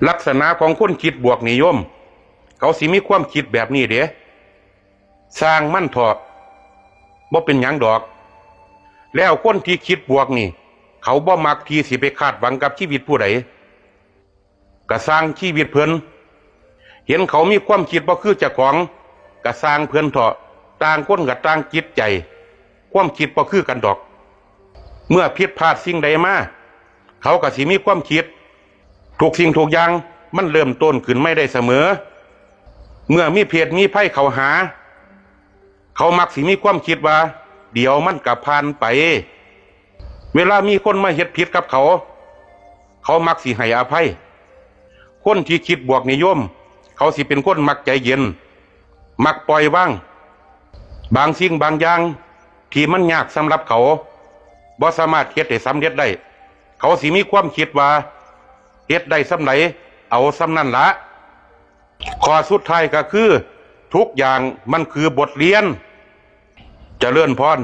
ລັກສະນະຂອງຄົນຄິດບວກນິຍົມ ເຂົາຊິມີຄວາມຄິດແບບນີ້ເດ້. ຊ່າງມັນເຖາະ ບໍ່ເປັນຫຍັງດອກ. ແລ້ວຄົນທີ່ຄິດບວກນີ້ ເຂົາບໍ່ມັກທີ່ຊິໄປຄາດຫວັງກັບຊີວິດຜູ້ໃດ. ກະຊ່າງຊີວິດເພິ່ນ. ເຫັນເຂົາມີຄວາມຄິດບໍ່ຄືເຈົ້າຂອງ ກະຊ່າງເພິ່ນເຖາະ. ຕ່າງຄົນກະຕ່າງຈິດໃຈ ຄວາມຄິດບໍ່ຄືກັນດອກ. ເມື່ອຜິດພາດສິ່ງໃດມາ ເຂົາກະຊິມີຄວາມຄິດ. ທຸກສິ່ງທຸກຢ່າງມັນເລີ່ມຕົ້ນຂຶ້ນໃໝ່ໄດ້ສະເໝີ. ເມື່ອມີເພດມີໄພເຂົ້າຫາ ເຂົາມັກຊິມີຄວາມຄິດວ່າ ດຽວມັນກະຜ່ານໄປ. ເວລາມີຄົນມາເຮັດຜິດກັບເຂົາ ເຂົາມັກຊິໃຫ້ອະໄພ. ຄົນທີ່ຄິດບວກນິຍົມ ເຂົາຊິເປັນຄົນມັກໃຈເຢັນ ມັກປ່ອຍວາງ. ບາງສິ່ງບາງຢ່າງທີ່ມັນຍາກສຳລັບເຂົາ ບໍ່ສາມາດເຮັດໃຫ້ສຳເລັດໄດ້ ເຂົາຊິມີຄວາມຄິດວ່າ ເຮັດໄດ້ສ່ຳໃດ ເອົາສ່ຳນັ້ນລະ. ຂໍ້ສຸດທ້າຍກະຄື ທຸກຢ່າງມັນຄືບົດຮຽນ. ຈະເລີນພອນ.